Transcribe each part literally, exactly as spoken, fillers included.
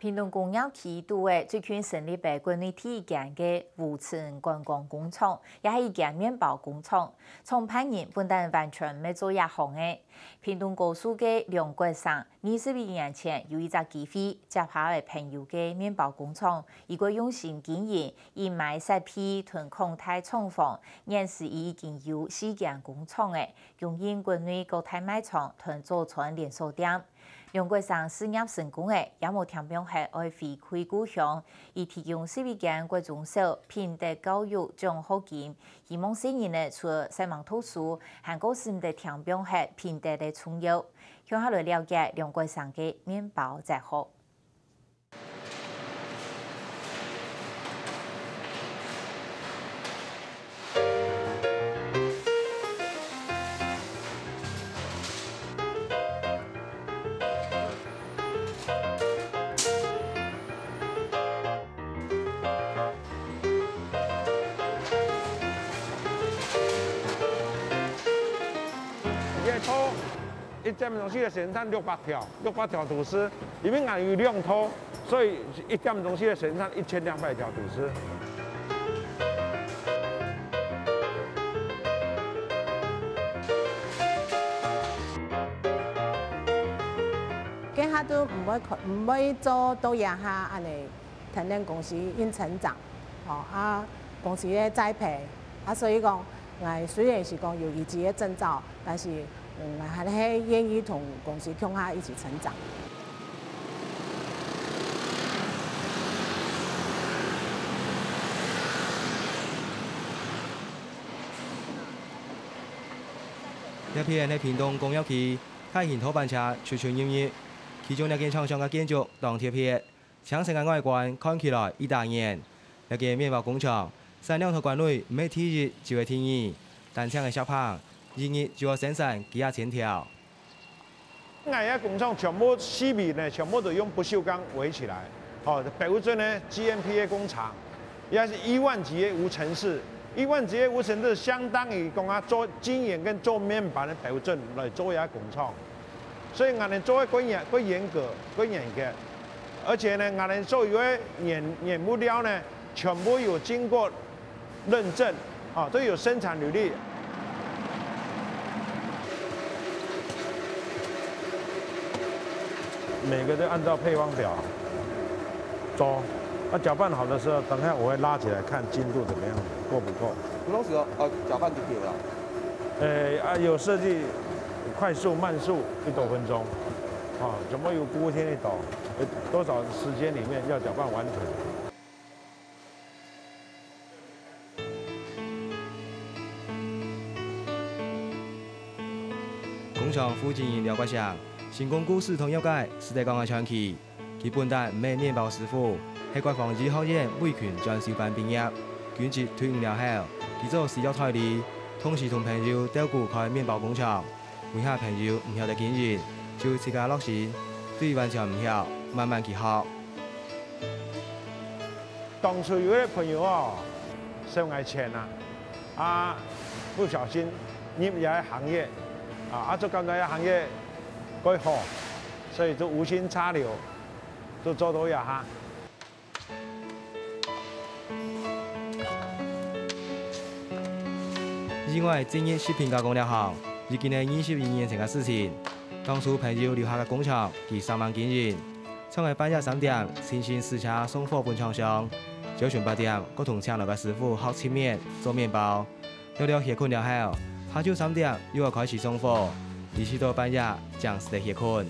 屏東工業區肚仔最近成立个國內第一間个無塵觀光工廠，也係一間麵包工廠。創辦人本旦完全毋係做這行个。屏東高樹个梁國成二十一年前有一隻機會，接下个朋友个麵包工廠，佢過用心經營，以買設備同擴大廠房，現時佢已經有四間工廠了，供應國內各大賣場同早餐連鎖店。 梁國成事業成功了，也無停放忒愛回歸故鄉，佢提供十一間國中小品德教育獎學金，希望細人仔除了煞猛讀書，還過使毋得停放忒品德个重要。共下來了解梁國成个麵包哲學。 一點鐘時个生產六百條，六百條吐司，因為𠊎有兩套，所以一點鐘時个生產一千兩百條吐司。該下都毋會看，毋會做到這下恁呢。 跈等公司緊成長，吼，啊，公司个栽培，啊，所以講，𠊎雖然係講有一級个證照，但是，嗯，𠊎還係願意同公司共下一起成長。這片係屏東工業區，大型拖板車出出入入，其中這間廠商个建築當特別。 青色个外觀看起來異打眼。這間麵包工廠，產量在國內毋係第一就係第二，單淨个錫箅，一日就愛生產幾下千條。𠊎个工廠全部四面呢，全部都用不鏽鋼圍起來，吼，標準个GMP个工廠，也係一萬級个無塵室。一萬級个無塵室相當於講啊，做晶圓跟做面板个標準來做一個工廠。 所以𠊎等做个過嚴、過嚴格、過嚴格，而且呢，𠊎等所有个原、原物料呢，全部有經過認證，啊，都有生產履歷。每個都按照配方表做，那攪拌好的時候，等下我會拉起來看精度怎麼樣，夠不夠。吳老師哦，呃，攪拌就對了。 誒，啊，有設計快速、慢速，幾多分鐘，啊，全部有規定一道，呃，多少時間裡面要攪拌完成。工廠負責人廖國成，成功故事同業界，實在講个傳奇。 佢本旦毋係麵包師傅，係國防醫學院微群專修班畢業。軍職退伍了後，佢做西藥代理，同時同朋友鬥鼓開麵包工廠。尾下朋友毋曉得經營，就自家落心，對完全毋曉，慢慢去學。當初有個朋友哦，收𠊎錢啊，啊，不小心入這個行業，啊，啊，就感覺這行業蓋好，所以就無心插柳。 就做到這下。意外進入食品加工這行，已經係二十一年前个事情。當初朋友留下个工廠，佢煞猛經營。從个半夜三點，親身駛車送貨分廠商，朝晨八點，過同請來个師傅學切麵、做麵包。 略略歇睏了後，下晝三點又愛開始送貨，一直到半夜正使得歇睏。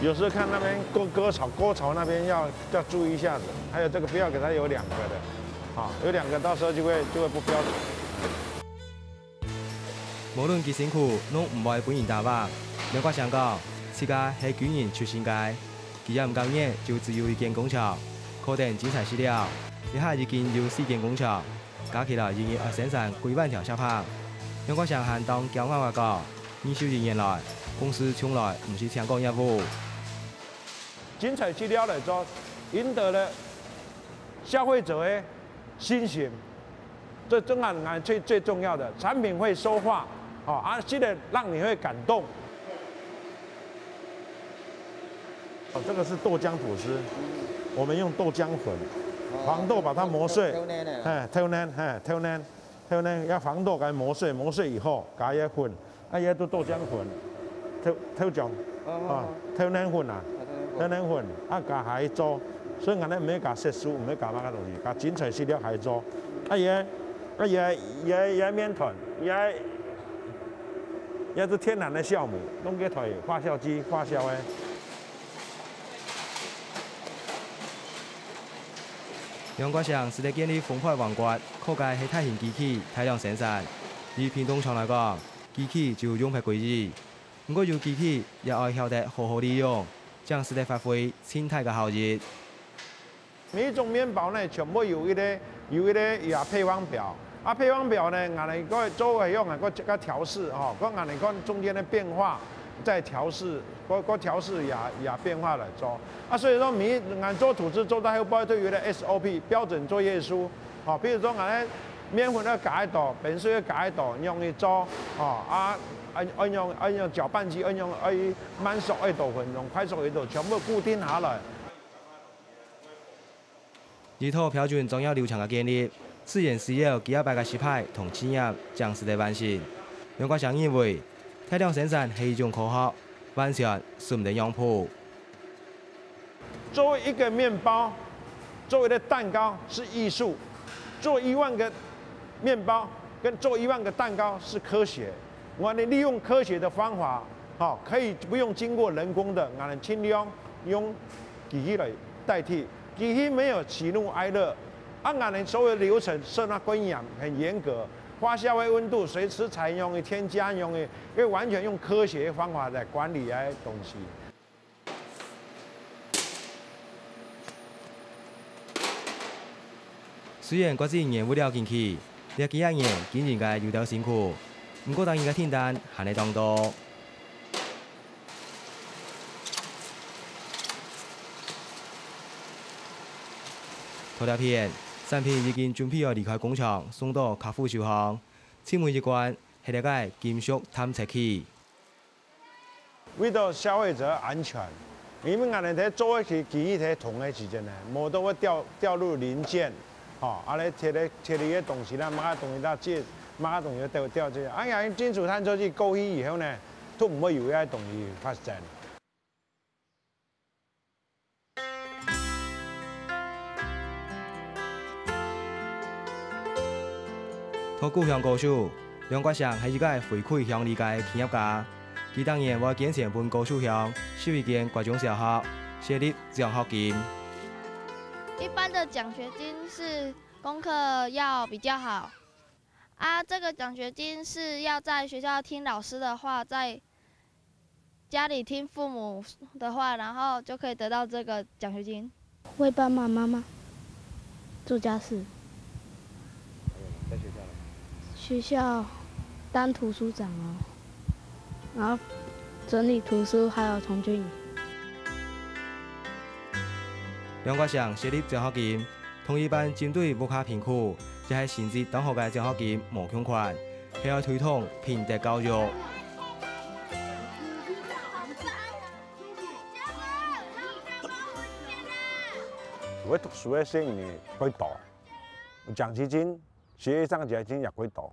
有時候看那邊溝、溝槽，溝槽那邊要、要注意一下子，還有這個不要給它有兩個的，啊，有兩個到時候就會、就會不標準。 無論幾辛苦，攏毋會分人打發。梁國成講，自家係軍人出身个，佢也毋甘願就只有一間工廠，靠等精彩飼料，這下已經有四間工廠，加起來一日愛生產幾萬條錫箔。梁國成還當驕傲个講，二十一年來，公司從來毋係淨講業務。精彩飼料來做，贏得了消費者个信心。最重要，最最重要的，产品會說話，哦啊，這個讓你會感動。哦，這個是豆漿吐司，我們用豆漿粉，黃豆把它磨碎，哎，豆奶，哎，豆奶，豆奶，要黃豆給它磨碎，磨碎以後，加一些粉， 啊，這都豆漿粉，豆豆漿，啊，豆奶粉啊，豆奶粉，啊，加海藻，所以𠊎等毋會加色素，毋會加麼个東西，加精彩色料海藻。啊，這啊這這這麵團，這這係天然个酵母，用該台發酵機發酵个。梁國成試著建立風帆王國，靠个係大型機器大量生產。以屏東廠來講， 機器就用忒歸位，毋過有機器也愛曉得好好利用，正使得發揮盡大个效益。每一種麵包呢，全部有一個有一個呀配方表，啊配方表呢，𠊎等个做會用啊，个个調試吼，个𠊎等个中間个變化再調試，个个調試呀呀變化來做。啊，所以說每一𠊎做吐司做到後背都有一個S O P標準作業書， 吼，比如說𠊎等麵粉愛加幾多，冰水愛加幾多，仰仔做，吼，啊，愛愛仰愛仰攪拌機，愛仰愛慢速愛多分鐘，快速愛多，全部固定下來。一套標準作業流程个建立，自然需要幾下擺个失敗同試驗，正使得完成。梁國成認為，大量生產係一種科學，完全使毋得讓步。 做一個麵包，做一個蛋糕是藝術，做一萬個麵包跟做一萬個蛋糕是科學。𠊎等利用科學的方法，吼，可以不用經過人工的，𠊎等盡量用機器來代替。機器沒有喜怒哀樂，啊，𠊎等所有流程設那規嚴很嚴格，發酵个溫度隨時採用个添加用个，因為完全用科學方法來管理个東西。 雖然割盡原物料進去，這幾下年經營个有兜辛苦，毋過逐日个訂單還係當多。到這片，產品已經準備好離開工廠，送到客戶手項。請問一關，係這個金屬探測器。 為著消費者安全，因為𠊎等在做个機器在動个時間呢，無都會掉掉入零件，吼，啊咧鐵个鐵个東西啦，麼个東西啦，這麼个東西掉掉這，哎呀，金屬探測器過去以後呢，都毋會有這東西發生。 在故鄉高樹，梁國成係一個回饋鄉里个企業家。佢逐年會捐錢分高樹鄉十一間國中小學，設立獎學金。一般的獎學金是功課要比較好，啊，這個獎學金是要在學校聽老師的話，在家裡聽父母的話，然後就可以得到這個獎學金。為爸爸媽媽做家事。還有呢，在學校呢？學校當圖書長哦，然後整理圖書，還有童軍營。梁國成設立獎學金， 同一般針對屋下貧苦，也係成績當好个獎學金無共款，係愛推動品德教育。會讀書个細人呢，會多，有獎學金，學業上獎學金也會多，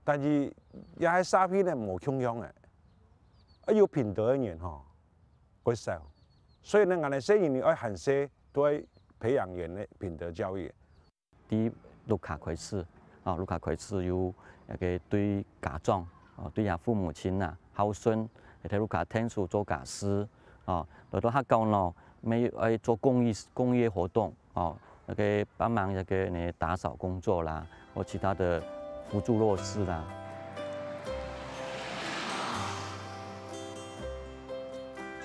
但是也係社會呢無共樣个，啊，有品德个人吼，會少。所以呢，𠊎等細人呢愛還細，都愛培養佢个品德教育。 對屋下開始，哦，屋下開始有該個對家長，哦，對厥父母親啊，孝順，會在屋下𢯭手做家事，哦，來到學校呢，乜愛做公益公益活動，哦，該個幫忙該個呢打掃工作啦，或其他的扶助弱勢啦。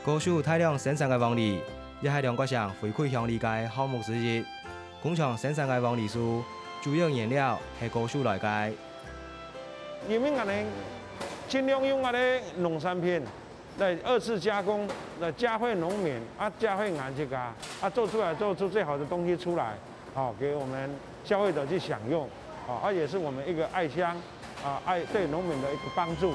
高樹大量生產个黃梨，也係梁國成回饋鄉里个項目之一。 工廠生產个黃梨酥，主要原料係高樹來个。因為𠊎等盡量用𠊎个農產品來二次加工，來嘉惠農民，啊，嘉惠𠊎自家，啊，做出來，做出最好的東西出來，好，給我們消費者去享用。啊，它也是我们一个爱乡啊，爱对农民的一个帮助。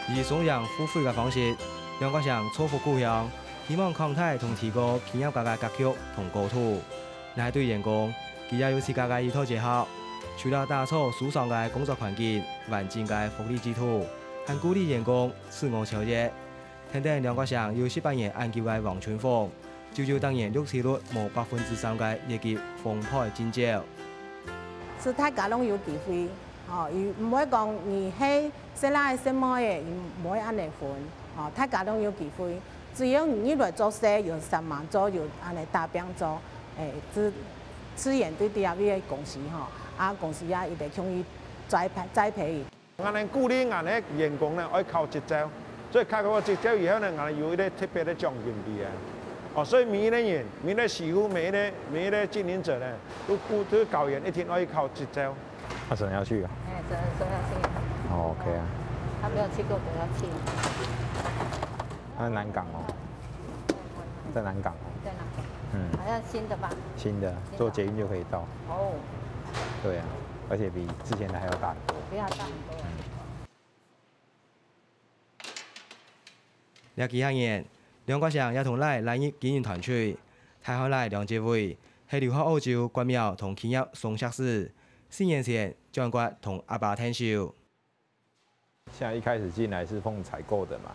以双贏互惠个方式，兩國城造福故鄉，希望擴大同提高企業家个格局同高度。若係對員工，佢也有自家个一套節孝，除了打造舒爽个工作環境、完整个福利制度，還鼓勵員工自我超越。 跈等兩國城有十八年恁久个黃春風，就有逐年錄取率無百分之三个業績豐沛進招。係大家攏有機會，吼，佢毋會講你係細倈仔細妹仔，佢毋會恁樣分，吼，大家攏有機會。只要你入來做事，有三萬做，有恁樣打拚做，誒，自自然對這位个公司吼，啊，公司也一定向你栽培栽培。 𠊎等鼓勵𠊎等个員工呢，愛考執照，所以考過執照以後呢，𠊎等有一個特別个獎金分佢。哦，所以每一個人、每一個師傅、每一個、每一個經營者呢，都鼓都教員一定愛考執照。他真的要去啊？哎，真的說要去。哦，OK啊。他沒有去過，不要去。他在南港哦，在南港哦。在南港。嗯。好像新的吧？新的，新的。坐捷运就可以到。哦。对啊，而且比之前的还要大很多。比较大很多。嗯。這幾下年，梁國成也同倈來日經營團隊，大漢倈梁志偉係留學澳洲觀苗同企業雙碩士，四年前轉國同阿爸𢯭手。 像一開始進來是碰採購的嘛，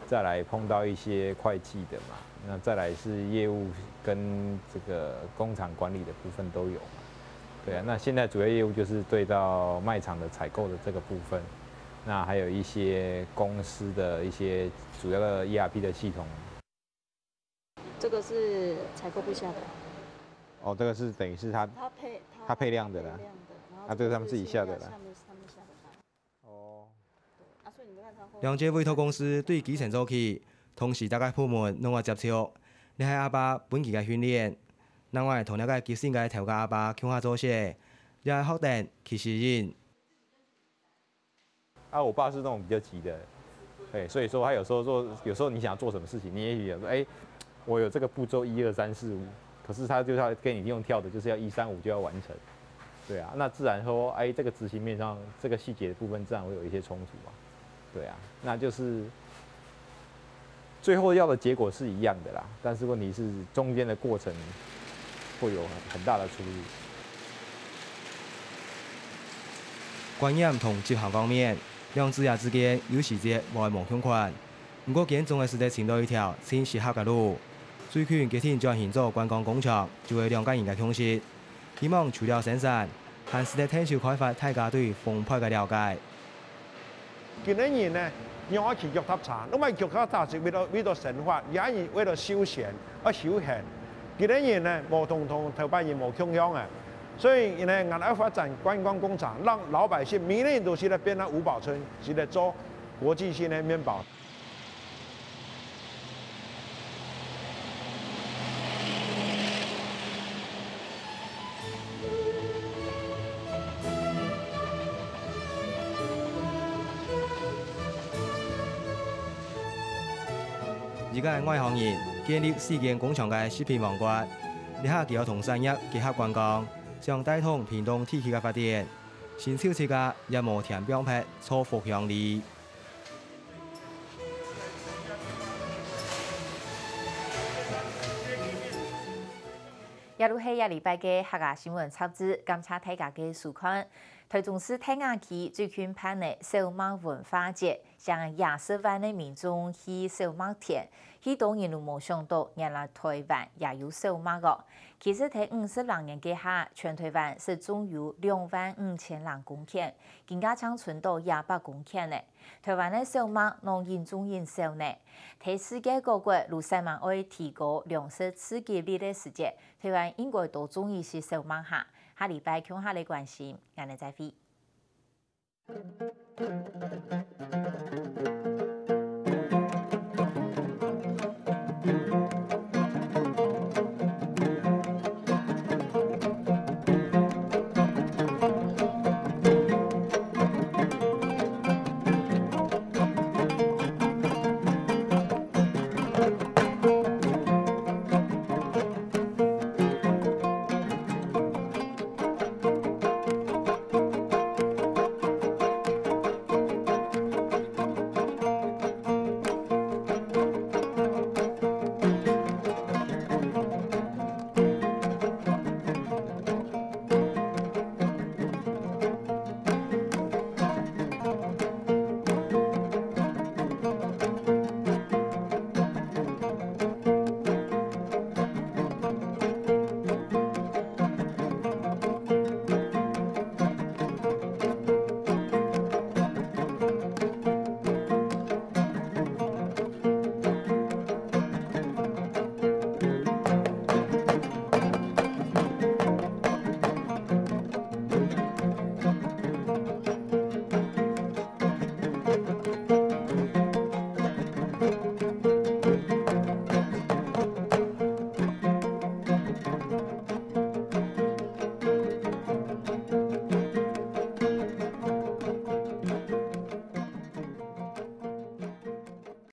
再來碰到一些會計的嘛，那再來是業務跟這個工廠管理的部分都有嘛。對啊，那現在主要業務就是對到賣場的採購的這個部分，那還有一些公司的一些主要的ERP的系統。 這個是採購部下的。哦，這個是等於是他他配他配量的啦。配量的，然後啊，這個是他們自己下的啦。這個是下面他們下的單。哦。對，啊，所以你看他後梁志偉委託公司對基層做起，同時逐個部門攏愛接觸，這係阿爸分佢个訓練。另外同這個急性个頭家阿爸共下做事，也係學等其實人。 啊，我爸是那種比較急的，哎，所以說他有時候做，有時候你想要做什麼事情，你也許想說，哎，我有這個步驟一二三四五，可是他就是要跟你用跳的，就是要一三五就要完成，對啊，那自然說，哎，這個執行面上，這個細節的部分自然會有一些衝突嘛，對啊，那就是 最後要的結果是一樣的啦，但是問題是中間的過程會有很，很大的出入。觀念同執行方面，兩子爺之間有時節會無共款，毋過堅總係識得尋到一條盡適合个路。最近決定轉型做觀光工廠，就係兩個人个共識。 希望除了生產，還識得𢯭手開發大家對豐沛个了解。今个人呢，仰會騎腳踏車？攏毋係腳踏車係為了，為了生活，也係為了休閒，愛休閒。今个人呢，無同，同頭擺人無共樣啊。所以呢，𠊎愛發展觀光工廠，讓老百姓每個人都識得變到吳寶春，識得做國際性的麵包。 一個外行人建立四間工廠个食品王國，這下佢愛同產業結合觀光，想帶動屏東地區个發展。新手自家也無添放忒造福鄉里。 這就係這禮拜个客家新聞雜誌，感謝大家个收看。臺中市大雅區最近辦个小麥文化節，請幾十萬个民眾去小麥田，許多人都無想到，原來臺灣也有小麥哦。其實在五十零年个下，全臺灣就種有兩萬五千零公頃，今下淨伸到一百公頃呢。 臺灣个小麥仰恁種恁少呢？在世界各國都煞猛愛提高糧食自給率个時節，臺灣應該多種一息小麥哈。下禮拜共下來關心，𠊎等再會。